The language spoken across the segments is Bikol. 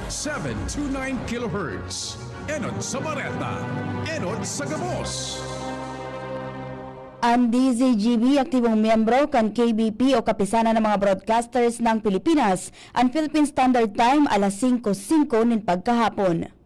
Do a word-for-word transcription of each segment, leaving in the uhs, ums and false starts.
Seven two nine kilohertz. Enot sa bareta, enot sa gabos. An D Z G B aktibong miyembro kan K B P o Kapisanan ng mga Broadcasters ng Pilipinas, an Philippine Standard Time, alas singko singko nin pagkahapon.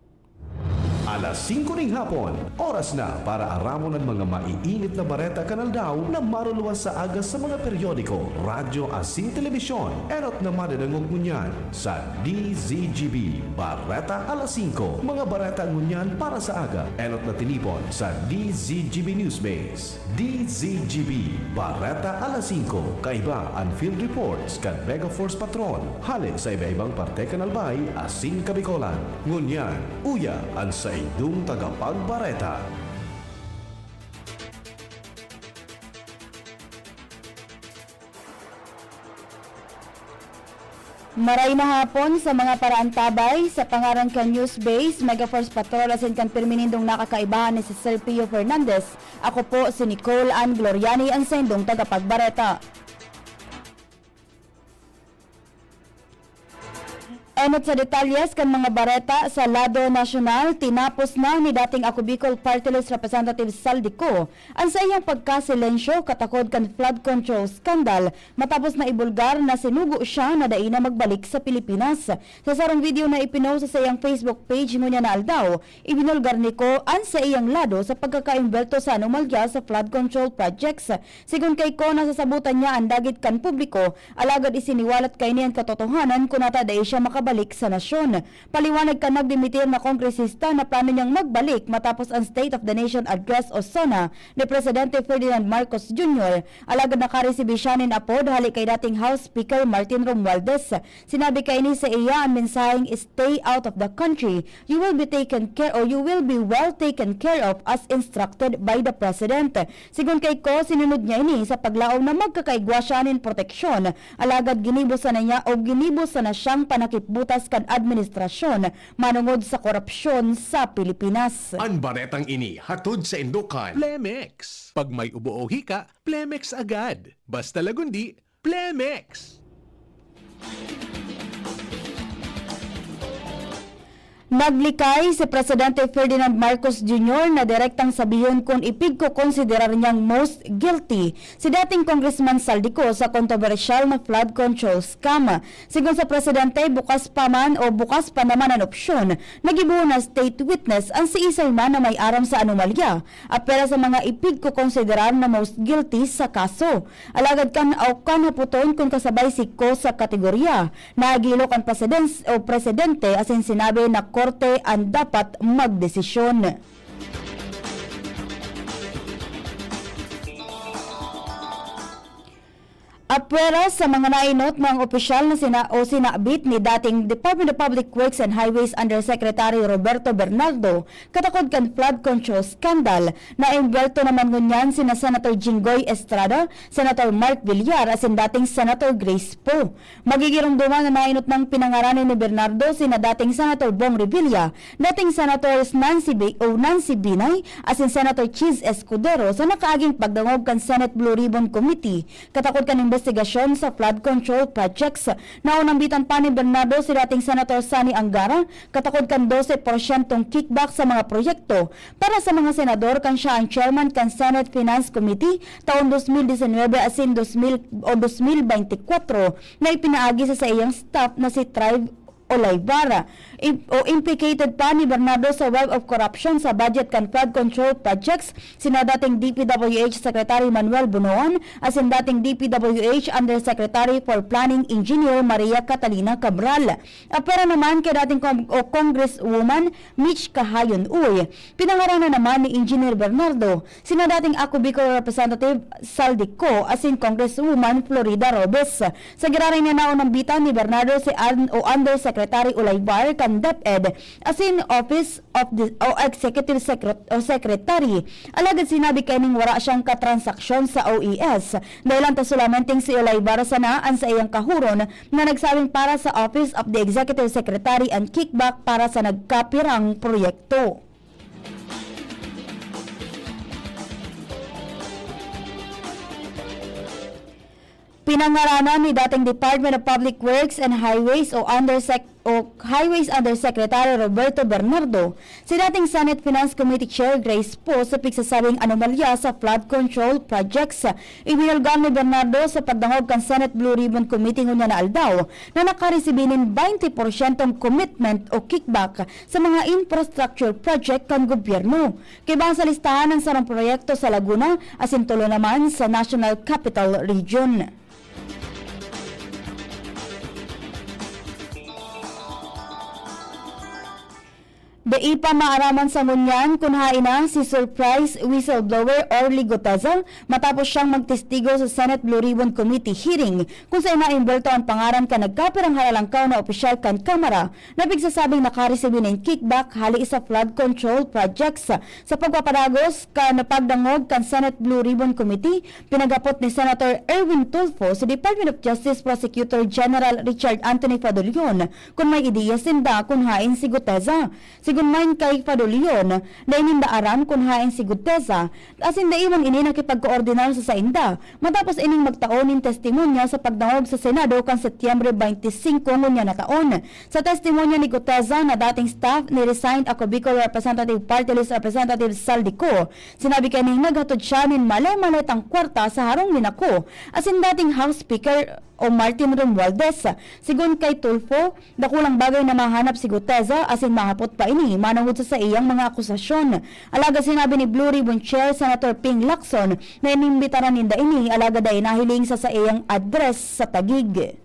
Alas singko ning hapon, oras na para aramon an mga maiinit na bareta kan aldaw na maruluwas sa aga sa mga periodiko, radyo asin telebisyon. Enot na madadangog ngunyan sa D Z G B Bareta alas singko. Mga bareta ngunyan para sa aga, enot na tinipon sa D Z G B Newsbase. D Z G B, Bareta alas singko, kaiba an field reports kan Mega Force Patrol, hale sa iba-ibang parte kan Albay asin Kabicolan. Ngunyan, uya an saindong tagapagbareta. Maray na hapon sa mga paraantabay. Sa pangaran kan Newsbase, Mega Force Patrol asin kan pirmi nindong nakakaibahan ni si Sir Pio Fernandez, ako po si Nicole Ann Gloriani, an saindong tagapagbareta. Enot sa detalyes kan mga bareta sa lado nasyonal, tinapos na ni dating Ako Bicol Party List Representative Saldi Co an saiyang pagkasilensyo katakod kan flood control scandal matapos na ibulgar na sinugo siya na dai na magbalik sa Pilipinas. Sa sarong video na ipinost sa saiyang Facebook page ngunyan na aldaw, ibinulgar ni Co an saiyang lado sa pagkakaimbwelto sa anomalya sa flood control projects. Sigon kay Co, nasasabotan niya an dagit kan publiko, alagad isiniwalat kaini an katotohanan kun ata dai siya makabalik sa nasyon. Paliwanag kan nagdimitir na kongresista na plano niyang magbalik matapos an State of the Nation Address o SONA ni Presidente Ferdinand Marcos Junior, alagad nakaresibi siya nin apod hale kay dating House Speaker Martin Romualdez. Sinabi kaini saiya an mensaheng "Stay out of the country, you will be taken care or you will be well taken care of as instructed by the President." Sigon kay Co, sinunod niya ini sa paglaom na magkakaigwa siya nin proteksyon, alagad ginibo sana niya o ginibo sana siyang panakipbutas kan administrasyon manongod sa korupsyon sa Pilipinas. An baretang ini hatod saindo kan Plemex. Pag may ubo o hika, Plemex agad. Basta lagundi, Plemex! Naglikay si Presidente Ferdinand Marcos Junior na direktang sabihon kun ipigkokonsiderar niyang most guilty si dating Congressman Saldi Co sa kontrobersyal na flood control scam. Sigon sa Presidente, bukas pa man o bukas pa naman an opsyon na gibohon na state witness an siisay man na may aram sa anomalya, apwera sa mga ipigkokonsiderar na most guilty sa kaso. Alagad kan, o kan hapoton kun kasabay si Co sa kategorya, nagilok an presidens-, o presidente asin sinabi na korte an dapat magdesisyon. Apwera sa mga naenot na ang opisyal na sina-, o sinabit ni dating Department of Public Works and Highways Undersecretary Roberto Bernardo katakod kan flood control scandal, naimbwelto naman ngunyan sina Senator Jinggoy Estrada, Senator Mark Villar asin dating Senator Grace Poe. Magigiromdoman na naenot nang pinangaranan ni Bernardo sina dating Senator Bong Revilla, dating Senators Nancy Bi-, o Nancy Binay, asin Senator Chiz Escudero sa nakaaging pagdangog kan Senate Blue Ribbon Committee katakod kan imbestigasyon sa flood control projects. Naunambitan pa ni Bernardo si dating Senator Sonny Angara katakod kan dose porsyentong kickback sa mga proyekto para sa mga senador kan siya an chairman kan Senate Finance Committee taon dos mil disinwebe asin dos mil o dos mil beintikwatro na ipinaagi sa saiyang staff na si Trive Olaybar. Im-, o implicated pa ni Bernardo sa web of corruption sa budget kan flood control projects sina dating D P W H Secretary Manuel Bonoan asin dating D P W H Undersecretary for Planning Engineer Maria Catalina Cabral. Apwera naman kay dating Cong-, o Congresswoman Mitch Kahayon Uy. Pinangaranan naman ni Engineer Bernardo sina dating Ako Bicol Representative Saldi Co asin Congresswoman Florida Robes. Sa giraray na naunambitan ni Bernardo si An-, o Undersecretary Olaybar kan DepEd asin Office of the, o Executive Secret-, o Secretary. Alagad sinabi kaining wara siyang katransaksyon sa O E S. Dahilan ta solamenteng si Olaybar sana an saiyang kahuron na nagsabing para sa Office of the Executive Secretary an kickback para sa nagkapirang proyekto. Pinangaranan ni dating Department of Public Works and Highways o Undersec-, o Highways Undersecretary Roberto Bernardo si dating Senate Finance Committee Chair Grace Poe sa pigsasabing anomalya sa flood control projects. Ibinulgar ni Bernardo sa pagdangog kan Senate Blue Ribbon Committee ngunyan na aldaw na nakaresibi nin twenty porsyentong commitment o kickback sa mga infrastructure project kan gobyerno. Kaibahan sa listahan an sarong proyekto sa Laguna asin tulo naman sa National Capital Region. Dai pa maaraman sa ngunyan kun haen na si surprise whistleblower Orly Guteza matapos siyang magtestigo sa Senate Blue Ribbon Committee hearing kung saen naimbwelto an pangaran kan nagkapirang halangkaw na opisyal kan Kamara na pigsasabing nakaresibi nin kickback hali sa flood control projects. Sa pagpapadagos kan pagdangog kan Senate Blue Ribbon Committee, pinaghapot ni Senator Erwin Tulfo si Department of Justice Prosecutor General Richard Anthony Fadolion kun may ideya sinda kun haen si Guteza. Sigon man kay Fadolion, dai ninda aram kun haen si Guteza, asin dai man ini nakipagkoordinar sa sainda, matapos ining magtao nin testimonya sa pagdangog sa Senado kan Setyembre twenty-five ngunyan na taon. Sa testimonya ni Guteza na dating staff ni resigned Ako Bicol Representative Party List Representative Zaldy Co, sinabi kaning naghatod siya nin male-maletang kwarta sa harong ni Ako asin dating House Speaker o Martin Romualdez. Sigon kay Tulfo, dakulang bagay na mahanap si Guteza asin mahapot pa ini manongod sa saiyang mga akusasyon. Alagad sinabi ni Blue Ribbon Chair Senator Ping Lacson na inimbitaran ninda ini alagad dai nahiling sa saiyang address sa Taguig.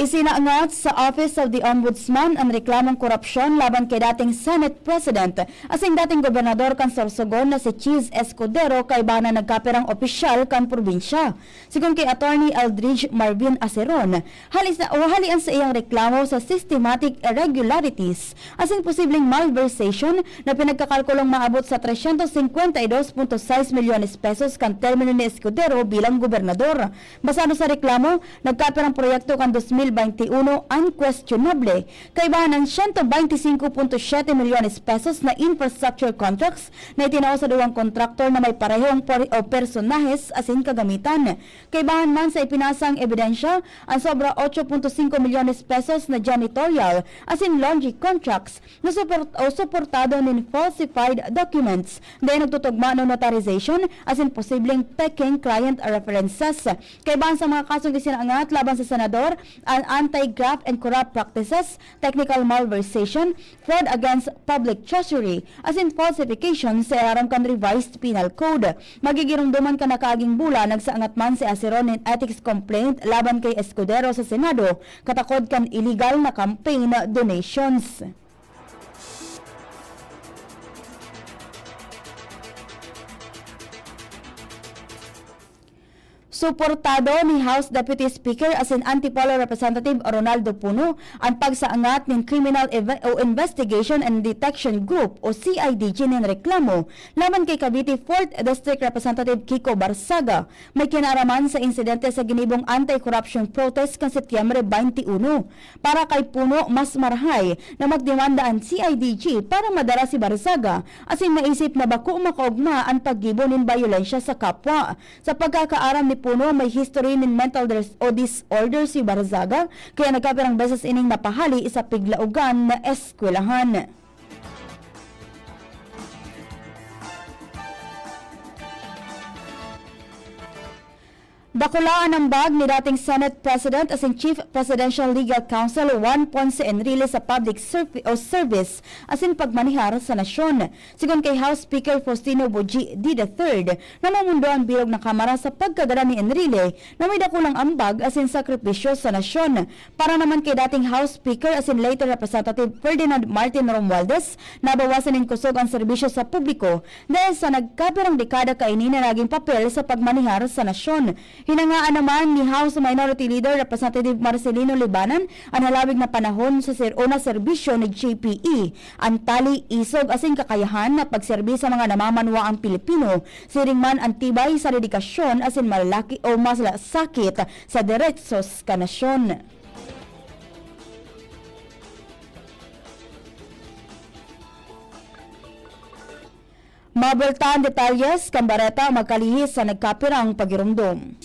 Isinangat sa Office of the Ombudsman an reklamong korupsyon laban kay dating Senate President asin dating gobernador kan Sorsogon na si Chiz Escudero kaiba na nagkapirang opisyal kan probinsya. Sigon kay Attorney Eldridge Marvin Aceron, hali sa, o hali an saiyang reklamo sa systematic irregularities asin posibleng malversation na pinagkakalkulong maabot sa trescientos cincuenta y dos punto seis milyones pesos kan termino ni Escudero bilang gobernador. Basado sa reklamo, nagkapirang proyekto kan dos mil baynte uno an questionable. Kaibahan an ciento veinticinco punto siete milyones pesos na infrastructure contracts na itinao sa duwang kontraktor na may parehong por-, o personahes asin kagamitan. Kaibahan man sa ipinasang ebidensya, an sobra ocho punto singko milyones pesos na janitorial asin laundry contracts na suport-, o suportado nin falsified documents, dai nagtutugma na notarization asin posibleng peking client references. Kaibahan sa mga kasong isinangat laban sa senador, an anti-graft and corrupt practices, technical malversation, fraud against public treasury, asin falsification sa ilarom kan Revised Penal Code. Magigiromdoman kan nakaaging bulan, nagsangat man si Aceron nin ethics complaint laban kay Escudero sa Senado, katakod kan illegal na campaign donations. Suportado ni House Deputy Speaker asin Antipolo Representative Ronaldo Puno an pagsaangat nin Criminal Eve-, o Investigation and Detection Group o C I D G nin reklamo laban kay Cavite Fourth District Representative Kiko Barzaga. May kinaraman sa insidente sa ginibong anti-corruption protest kan Setyembre twenty-uno. Para kay Puno, mas marahay na magdemanda an C I D G para madara si Barzaga, asin maisip na bako makaogma an paggibo nin bayolensya sa kapwa. Sa pagkakaaram ni Puno, may history nin mental dis-, o disorder si Barzaga, kaya nagkapirang beses ining napahali sa piglaogan na eskwelahan. Dakula an ambag ni dating Senate President asin Chief Presidential Legal Counsel Juan Ponce Enrile sa public servi-, o service asin pagmanehar sa nasyon. Sigon kay House Speaker Faustino Boji D the third, namumundo an bilog na kamara sa pagkagadan ni Enrile na may dakulang ambag asin sakripisyo sa nasyon. Para naman kay dating House Speaker asin later Representative Ferdinand Martin Romualdez, nabawasan nin kusog an serbisyo sa publiko dahil sa nagkapirang dekada kaini na naging papel sa pagmanehar sa nasyon. Hinangaan naman ni House Minority Leader Representative Marcelino Libanan an halawig na panahon sa ser-, o na serbisyo ni J P E, an tali, isog asin kakayahan na pagserbi sa mga namamanwaang Pilipino, siring man an tibay sa dedikasyon asin malalaki o malasakit sa deretsos kan nasyon. Mabultahan detalyes kan bareta makalihis sa nagkapirang pagirumdom.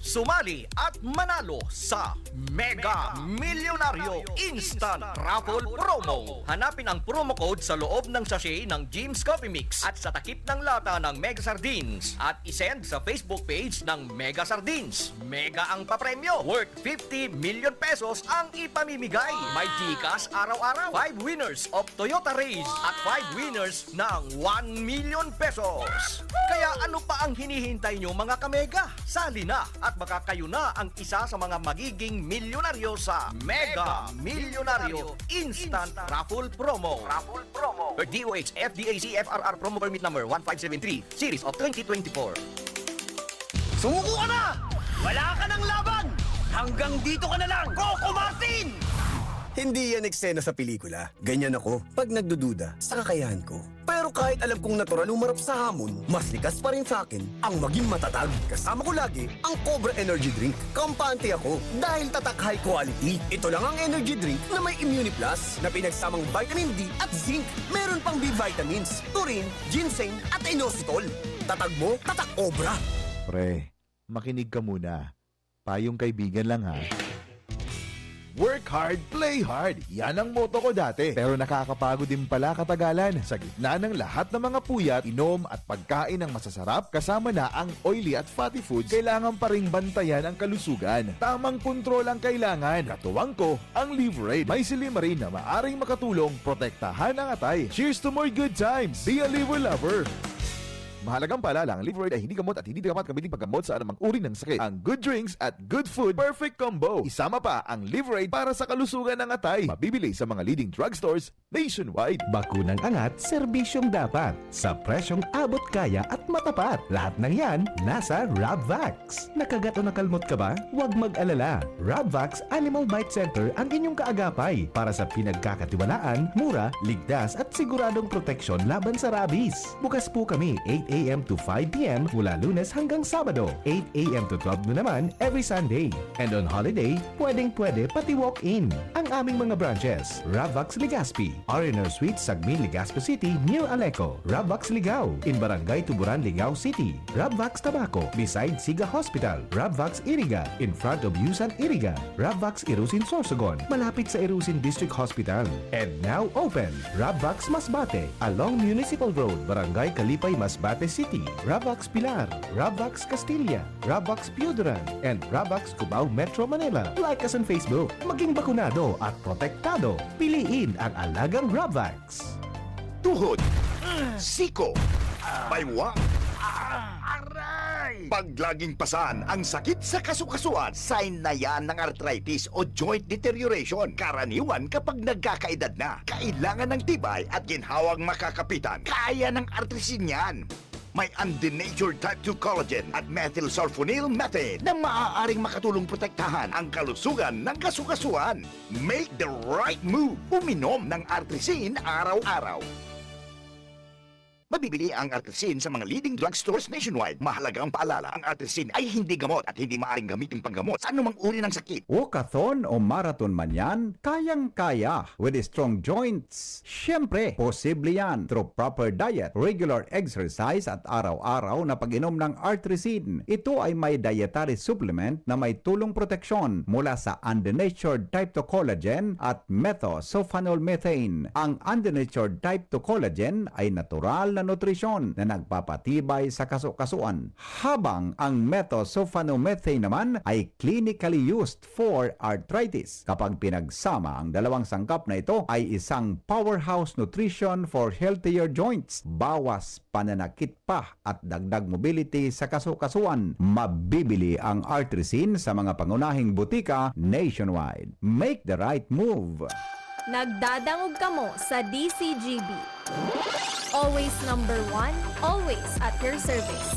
Sumali at manalo sa Mega Milyonaryo Instant Raffle Promo. Hanapin ang promo code sa loob ng sachet ng Jim's Coffee Mix at sa takip ng lata ng Mega Sardines at isend sa Facebook page ng Mega Sardines. Mega ang papremyo, worth fifty million pesos ang ipamimigay. May GCash araw-araw, five winners of Toyota Raize at five winners ng one million pesos. Kaya ano pa ang hinihintay nyo, mga kamega? Sali na at baka kayo na ang isa sa mga magiging milyonaryo sa Mega Milyonaryo Instant Raffle Promo. Raffle Promo. Per D O H F D A C F R R Promo Permit Number one five seven three, Series of twenty twenty-four. Sumuko ka na! Wala ka ng laban! Hanggang dito ka na lang, Coco Martin! Hindi yan eksena sa pelikula. Ganyan ako pag nagdududa sa kakayahan ko. Pero kahit alam kong natural humarap sa hamon, mas likas pa rin sa akin ang maging matatag. Kasama ko lagi ang Cobra Energy Drink. Kampante ako dahil tatak, high quality. Ito lang ang energy drink na may Immuniplus na pinagsamang vitamin D at zinc. Meron pang B vitamins, taurine, ginseng at inositol. Tatag mo, tatak Cobra! Pre, makinig ka muna. Payong kaibigan lang, ha. Work hard, play hard. Yan ang motto ko dati. Pero nakakapagod din pala katagalan. Sa gitna ng lahat ng mga puyat, inom at pagkain ng masasarap, kasama na ang oily at fatty foods, kailangan pa ring bantayan ang kalusugan. Tamang kontrol ang kailangan. Katuwang ko, ang Liverade. May silimarin na maaring makatulong protektahan ang atay. Cheers to more good times! Be a Liver Lover! Mahalagang paalala, ang Liverade ay hindi gamot at hindi dapat gamitin paggamot sa anumang uri ng sakit. Ang good drinks at good food, perfect combo. Isama pa ang Liverade para sa kalusugan ng atay. Mabibili sa mga leading drugstores nationwide. Bakunang angat, serbisyong dapat. Sa presyong abot kaya at matapat. Lahat ng yan, nasa Rabvax. Nakagat o nakalmot ka ba? Huwag mag-alala. Rabvax Animal Bite Center ang inyong kaagapay para sa pinagkakatiwalaan, mura, ligtas at siguradong proteksyon laban sa rabies. Bukas po kami eight a m to five p m mula Lunes hanggang Sabado, eight a m to twelve noon naman every Sunday. And on holiday, pwedeng-pwede pati walk-in. Ang aming mga branches, Rabvax Legazpi, R and R Suite, Sagmin, Legazpi City, near Aleco, Rabvax Ligao, in Barangay Tuburan, Ligao City, Rabvax Tabaco, beside Siga Hospital, Rabvax Iriga, in front of Yusan Iriga, Rabvax Irusin Sorsogon, malapit sa Irusin District Hospital. And now open, Rabvax Masbate, along Municipal Road, Barangay Kalipay, Masbate City, Rabvax Pilar, Rabvax Castilla, Rabvax Pioduran, and Rabvax Cubao, Metro Manila. Like us on Facebook. Maging bakunado at protektado. Piliin ang alagang Rabvax. Tuhod, siko, baywang, aray! Pag laging pasan ang sakit sa kasukasuan, sign na yan ng arthritis o joint deterioration. Karaniwan kapag nagkakaedad na, kailangan ng tibay at ginhawang makakapitan. Kaya ng Artrisin yan. May undenatured type two collagen at methylsulfonyl methane na maaaring makatulong protektahan ang kalusugan ng kasukasuan. Make the right move. Uminom ng Artrisin araw-araw. Mabibili ang Artrisin sa mga leading drugstores nationwide. Mahalagang paalala, ang Artrisin ay hindi gamot at hindi maaaring gamitin panggamot sa anumang uri ng sakit. Walkathon o marathon man yan, kayang-kaya with strong joints. Siyempre, posible yan through proper diet, regular exercise at araw-araw na pag-inom ng Artrisin. Ito ay may dietary supplement na may tulong proteksyon mula sa undenatured type two collagen at methylsulfonyl methane. Ang undenatured type two collagen ay natural na nutrisyon na nagpapatibay sa kasukasuan, habang ang methylsulfonyl methane naman ay clinically used for arthritis. Kapag pinagsama ang dalawang sangkap na ito, ay isang powerhouse nutrition for healthier joints, bawas pananakit pa at dagdag mobility sa kasukasuan. Mabibili ang Artrisin sa mga pangunahing butika nationwide. Make the right move! Nagdadangog kamo sa D C G B. Always number one, always at your service.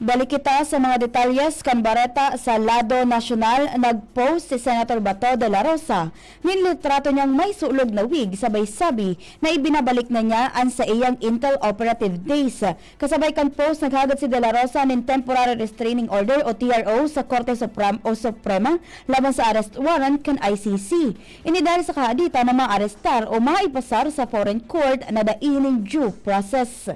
Balik kita sa mga detalyes kan bareta sa lado nasyonal. Nag-post si Senator Bato de la Rosa nin litrato niyang may sulog na wig, sabay sabi na ibinabalik na niya an saiyang Intel operative days. Kasabay kan post, naghagad si de la Rosa nin temporary restraining order o T R O sa Korte Supram-, o Suprema laban sa arrest warrant kan I C C. Ini dahil sa kahaditan na maarestar o maipasar sa foreign court na dai nin due process.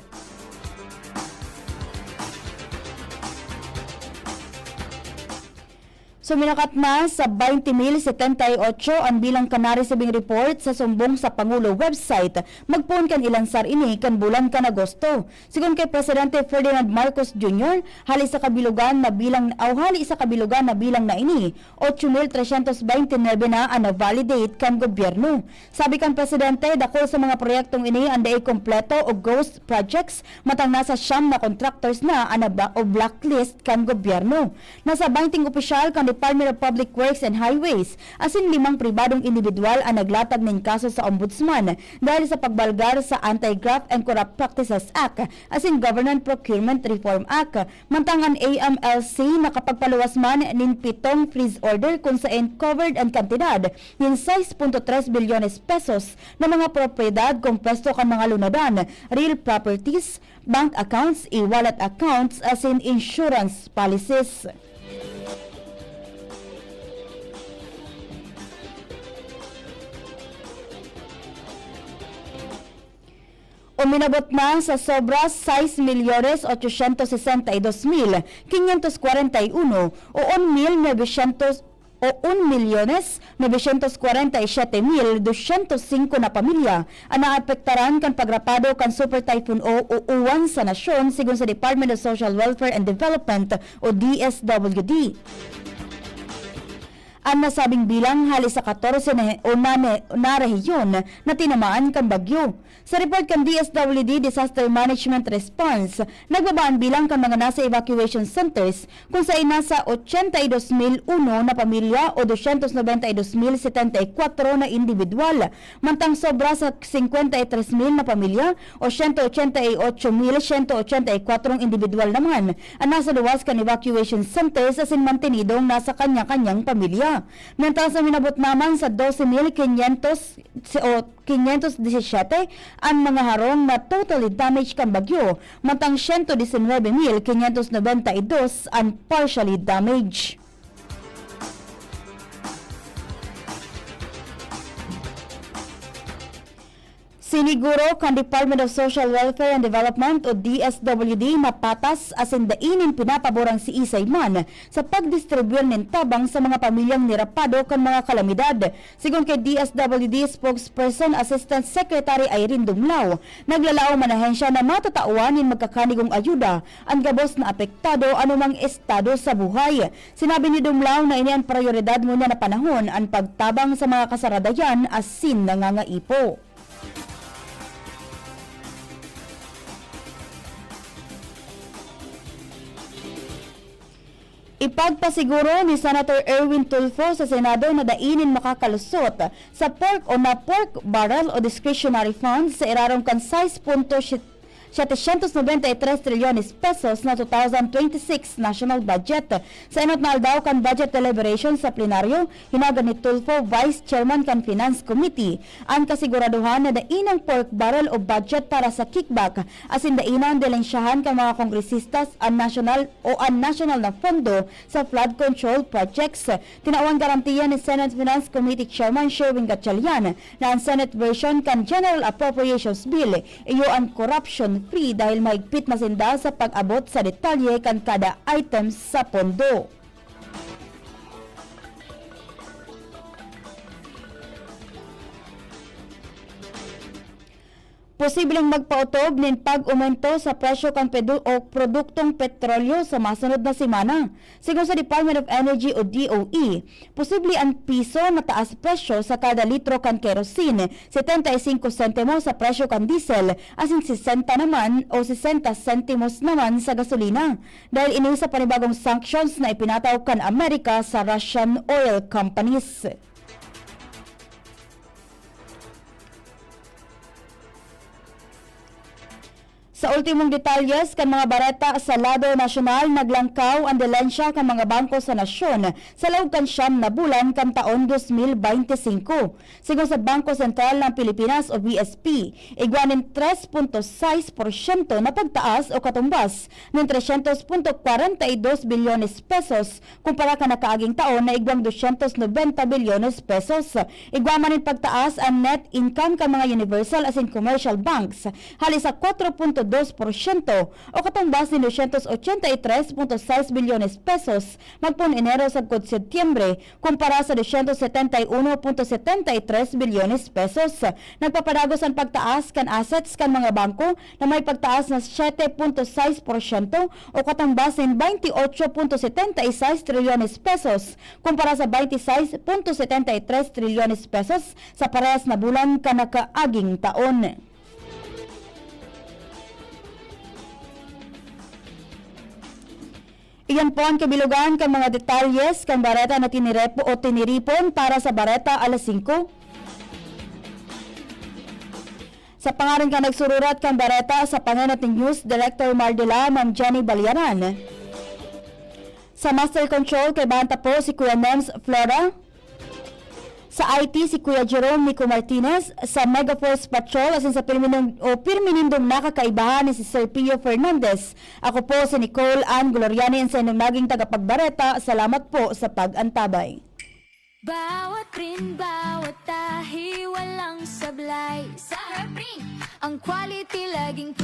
Suminakat na sa twenty mil setenta y ocho ang bilang kan naresibing report sa sumbong sa Pangulo website magpoon kan ilansar ini kan bulan kan Agosto. Sigon kay Presidente Ferdinand Marcos Junior, hali sa kabilugan na bilang, aw hali sa kabilugan na bilang na ini, ocho mil tresyentos bente nuebe na an na-validate kan gobyerno. Sabi kan Presidente, dakul sa mga proyektong ini an dai kompleto o ghost projects, matang nasa siyam na contractors na an naba-, o blacklist kan gobyerno. Nasa baynte opisyal kan Department of Public Works and Highways, asin limang pribadong indibidwal an naglatag nin kaso sa Ombudsman dahil sa pagbalgar sa Anti-Graft and Corrupt Practices Act asin Government Procurement Reform Act. Mantang an A M L C nakapagpaluwas man nin pitong freeze order kun saen covered an kantidad nin sais punto tres bilyones pesos na mga propiedad kompwesto kan mga lunadan, real properties, bank accounts, e-wallet accounts, asin insurance policies. Uminabot na sa sobra sais milyones ochocientos sesenta y dos mil quinientos cuarenta y uno o un mil novecientos o un milyones novecientos cuarenta y siete mil doscientos cinco na pamilya an naapektaran kan pagrapado kan Super Typhoon O o Uwan sa nasyon, sigon sa Department of Social Welfare and Development o D S W D. An nasabing bilang hali sa katorse na, o na, na rehiyon na tinamaan kan bagyo. Sa report kan D S W D Disaster Management Response, nagbaba an bilang kan mga nasa evacuation centers, kun saen nasa ochenta y dos mil uno na pamilya o doscientos noventa y dos mil setenta y cuatro na indibidwal, mantang sobra sa cincuenta y tres mil na pamilya o ciento ochenta y ocho mil ciento ochenta y cuatro indibidwal naman an nasa luwas kan evacuation centers asin mantenidong nasa kanya-kanyang pamilya. Mientras na minabot naman sa doce mil quinientos o quinientos diecisiete an mga harong na totally damaged kan bagyo, mantang ciento diecinuebe mil quinientos noventa y dos an partially damaged. Siniguro kan Department of Social Welfare and Development o D S W D na patas asin dai nin pinapaborang siisay man sa pagdistribuyar nin tabang sa mga pamilyang nirapado kan mga kalamidad. Sigon kay D S W D Spokesperson Assistant Secretary Irene Dumlao, naglalaom an ahensya na matatawan nin magkakanigong ayuda an gabos na apektado anumang estado sa buhay. Sinabi ni Dumlao na ini an prayoridad ngunyan na panahon, an pagtabang sa mga kasaradayan asin nangangaipo. Ipagpasiguro ni Senator Erwin Tulfo sa Senado na dai nin makakalusot sa pork o na pork barrel o discretionary funds sa irarom kan sais punto setecientos noventa y tres trilyones pesos na two thousand twenty-six national budget. Sa enot na aldaw kan budget deliberation sa plenaryo, hinagad ni Tulfo, Vice Chairman kan Finance Committee, an kasiguraduhan na dai nang pork barrel o budget para sa kickback, asin dai nang dilensyahan kan mga kongresistas an nasyonal o an nasyonal na pondo sa flood control projects. Tinawan garantiya ni Senate Finance Committee Chairman Sherwin Gatchalian na an Senate version kan General Appropriations Bill iyo an corruption-free dahil mahigpit na sinda sa pag-abot sa detalye kan kada items sa pondo. Posibleng magpaotob nin pag-omento sa presyo kan pedu-, o produktong petrolyo sa masunod na semana. Sigon sa Department of Energy o D O E, posible an piso na taas presyo sa kada litro kan kerosene, setenta y cinco sentimo sa presyo kan diesel, asin sesenta naman o sesenta sentimos naman sa gasolina, dahil ini sa panibagong sanctions na ipinataw kan Amerika sa Russian oil companies. Sa ultimong detalyes kan mga bareta sa lado nasyonal, naglangkaw an dilensya kan mga bangko sa nasyon sa laog kan siyam na bulan kan taon dos mil bente singko. Sigon sa Bangko Sentral ng Pilipinas o B S P, igwa nin tres punto sais porsyento na pagtaas o katumbas nin tresyentos punto kwarenta y dos bilyones pesos kumpara kan nakaaging taon na igwang dosyentos nobenta bilyones pesos. Igwa man nin pagtaas an net income kan mga universal asin commercial banks, hali sa kwatro punto dos porsyento o katumbas nin dosyentos ochenta y tres punto sais bilyones pesos magpoon Enero sagkod Setyembre, kumpara sa dosyentos setenta y uno punto setenta y tres bilyones pesos. Nagpapadagos an pagtaas kan assets kan mga bangko na may pagtaas na siyete punto sais porsyento o katumbas nin baynte otso punto setenta y sais trilyones pesos, kumpara sa baynte sais punto setenta y tres trilyones pesos sa parehas na bulan kan nakaaging taon. Iyan po an kabilugan kan mga detalyes kan bareta na tinirep o tiniripon para sa Bareta Alas Singko. Sa pangaran kan nagsururat kan bareta, sa pangenot ni News Director Mardela, Ma'am Jenny Baliaran. Sa Master Control, kaibahan ta po si Kuya Nems Flora. Sa I T, si Kuya Jerome Nico Martinez. Sa Megaforce Patrol, asin sa pirmi nin-, o pirmi nindong nakakaibahan ni si Sir Pio Fernandez. Ako po si Nicole Ann Gloriani, ang sa inyong naging tagapagbareta. Salamat po sa pag-antabay. Bawat print, bawat tahi, walang sablay. Sa Herbring, ang quality laging